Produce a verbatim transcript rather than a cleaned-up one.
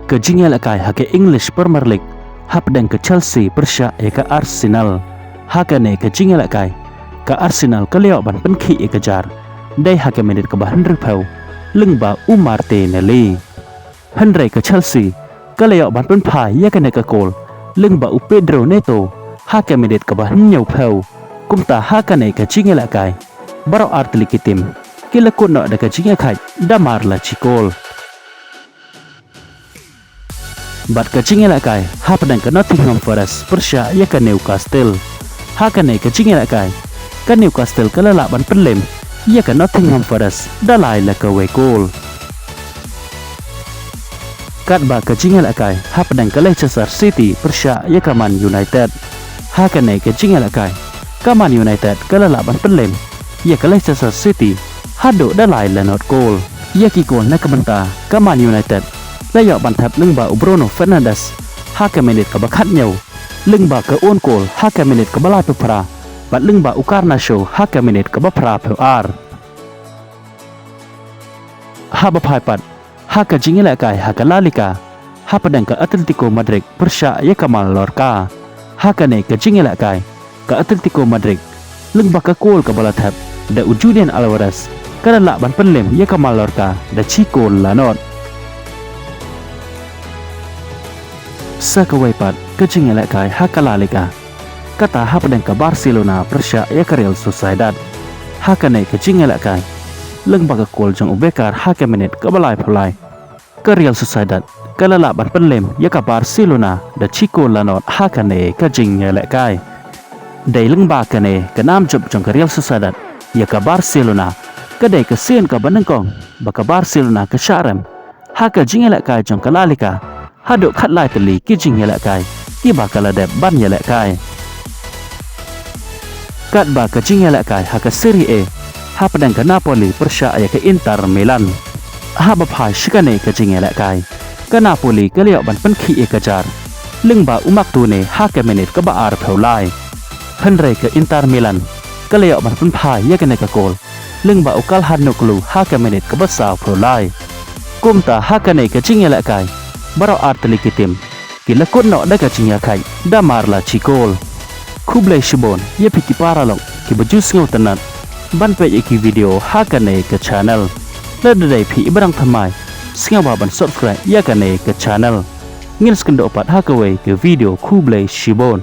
Ka jingïalehkai ha ka English Premier League hapdeng ka Chelsea pyrshah ïa ka Arsenal. Ha kane ka jingïalehkai, ka Arsenal ka la ïoh ban pynkhih ïa ka jar dei ha ka minit kaba hynriewphew lyngba u Martinelli. Hynrei ka Chelsea ka la ïoh ban pynphai ïa kane ka kol lyngba u Pedro Neto ha ka minit kaba hynñiewphew. Kumta ha kane ka jingïalehkai, baroh artylli ki tim ki la kut noh da ka jingïakhaid da mar la shi kol. Bad ka jingïalehkai hapdeng ka Nottingham Forest pyrshah ïa ka Newcastle. Ha kane ka jingïalehkai, ka Newcastle ka la lah ban pynlem ïa ka Nottingham Forest da lai la kawei kol. Katba ka jingïalehkai hapdeng ka Leicester City pyrshah ïa ka Man United. Ha kane ka jingïalehkai, ka Man United ka la lah ban pynlem ïa ka Leicester City haduh da lai la nod kol. Ïa ki kol na ka bynta ka Man United la ïoh ban thep lyngba u Bruno Fernandes ha ka minit kaba khathynñiew, lyngba ka own goal ha ka minit kaba laiphew phra, bad lyngba u Garnacho ha ka minit kaba phraphew ar. Haba phai pat ha ka jingïalehkai ha ka La Liga, hapdeng ka Atletico Madrid pyrshah ïa ka Mallorca. Ha kane ka jingïalehkai, ka Atletico Madrid, lyngba ka kol kaba la thep da u Julian Alvarez, ka la lah ban pynlem ïa ka Mallorca da shi kol la nod. Sa kawei pat ka jingïalehkai ha ka La Liga, kata hapdeng ka Barcelona pyrshah ïa ka Real Sociedad. Ha kane ka jingïalehkai, lyngba ka kol jong u Becker ha ka minit kaba laiphew lai, ka Real Sociedad ka la lah ban pynlem ïa ka Barcelona da shi kol la nod ha kane ka jingïalehkai. Dei lyngba kane ka nam jop jong ka Real Sociedad ïa ka Barcelona, ka dei ka sien kaba nyngkong ba ka Barcelona ka shah rem ha ka jingïalehkai jong ka La Liga haduh khatlai tylli ki jingïalehkai kiba ka la dep ban ïalehkai. Katba ka jingïalehkai ha ka Serie A, hapdeng ka Napoli pyrshah ïa ka Inter Milan. Haba phai sha kane ka jingïalehkai, ka Napoli ka la ïoh ban pynkhih ïa ka jar lyngba u Marc Tone ha ka minit kaba arphew lai. Hynrei ka Inter Milan ka la ïoh ban pynphai ïa kane ka kol lyngba u Calhanoglu ha ka minit kaba sawphew lai. Kumta ha kane ka jingïalehkai, baroh artylli ki tim ki la kut noh da ka jingïakhaid da mar la shi kol. Khublei shibun ïa phi ki paralok kiba ju sngewtynnat ban peit ïa ki video ha kane ka channel. Lada dei phi iba dang thymmai, sngewbha ban subscribe ïa kane ka channel. Ngin sa ïakynduh pat ha kawei ka video, khublei shibun.